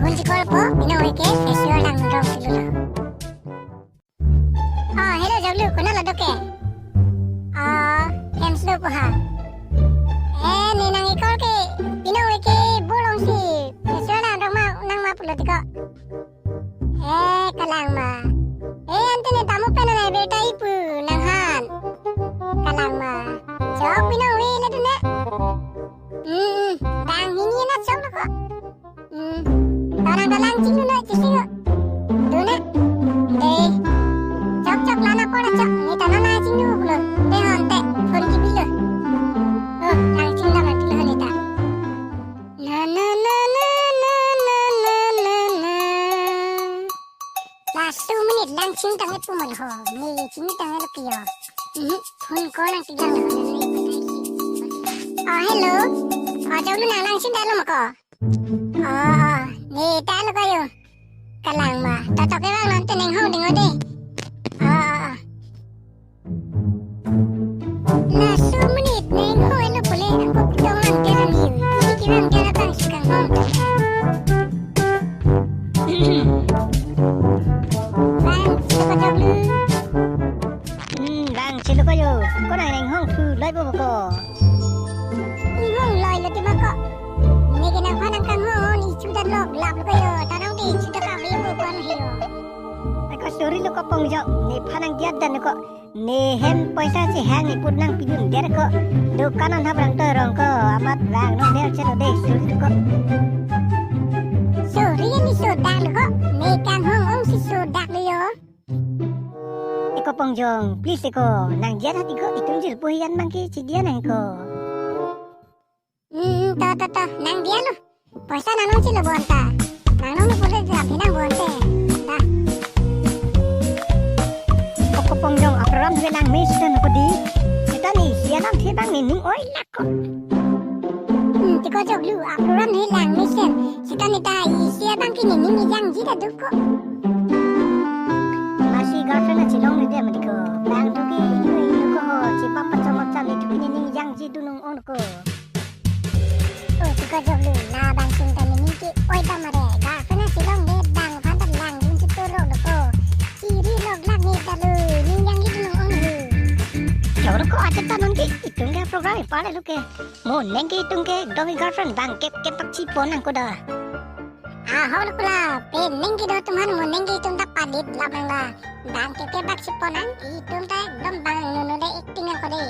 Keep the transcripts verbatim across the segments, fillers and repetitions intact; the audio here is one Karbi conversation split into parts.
Phone si call po, pino ke, festival nang rong si lo. Ah, hello, Jablu, konat lo doke? Ah, hem silo po ha. Eh, ne nang i-call ke, pino ke, bolong si, festival nang rong ma, nang ma pulo tiko. Eh, kalang ma. Eh, ante ne tamu pen ne berta ipu nang han. Kalang ma. Chok pino we le dun ne. Hmm, bang hini na chok lo ko. Hmm. Tara kalang chinglu na chisi ko. Dun ne. De. Chok chok lana pora chok. Ni tana na chinglu lo. De hon te. Phone ki bilo. Oh, lang ching da man pilo ni ta. Na, na, na. Last two minute lang chingtang ipu mal ho. Ne chingtang lo kiyo. Mhm. Phone call lang tiglang lo. Ah, hello. Ah, Jablu nang lang chingtang lo ma ko. Ah, ne ta lo kayo. Kalang ma. Tatok ke bang nanti neng hong ding ode. Ah, ah, ah. Last two minute neng hong elo pule, ako pitong lang teran hiu. Ini kibang teran tang sikang hong. Bang, sito ko Jablu. Hmm, bang, silo ko yo. Ko nang neng hong thu, loi bo ko. Neng hong loi lo ti ma ko. Ne ke nangphan nang kanghon, ichu dan lok lap lo ko yo. Tanang di, ichu dan kang hiu ko an hiu. Ako sorry lo ko Pongjong. Nephan nang diat dan ko. Ne hem poisa si hang iput nang pidun der ko. Dukan an hap rang to rong ko. Amat rang nong der chelo de suri ko. Suri ni sodak lo ko. Ne kanghong ong si sodak lo yo. Eko Pongjong, please eko. Nang diat hati ko itum jil puhian mangki chidian nang ko. Hmm, to, to, to, nang diat lo. Poisa nang nung chilo bonta. Nang nung pule jam hinang bonte. Ta. Eko Pongjong, aprogram hile lang mesen ko di. Kita ni, sianam thibang ni ning oi lako. Hmm, tiko Jablu, aprogram hile lang mesen. Kita ni ta, isi abang kini ning ijang jida duko. Masi girlfriend na chilong ni dia matiko. Bang tuki, yu, yu ko ho, chipap pachomap cham ni tuki ni ning ijang jidu nung on ko. Oh, tiko Jablu, labang chingtang ni ningke, oi ta mare, girlfriend na chilong de, bang phan ta langdun si toro lo ko. Iri lok lak ni ta lo, ning yang itu nung ong lo. Choro ko aja ta nonke, itum ke program ipale lo ke. Mo nengke itum ke, domi girlfriend bang kep kep pak chipon nang ko da. Ah, ho lo ko la, pe nengke do tum han mo nengke itum ta palit labang la. Bang kep kep pak chipon nang, itum ta ekdom bang nono de acting nang ko de.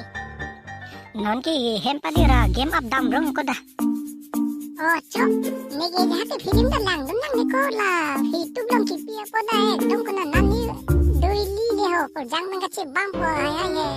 Nonke hem padi ra game up dam rong ko da. Oh, chok. Ne ke jahate film ta langdun nang ne ko la. Hitu blong kipi apo da ekdom ko na nani doili de ho ko jang nang kache bam po hai hai he.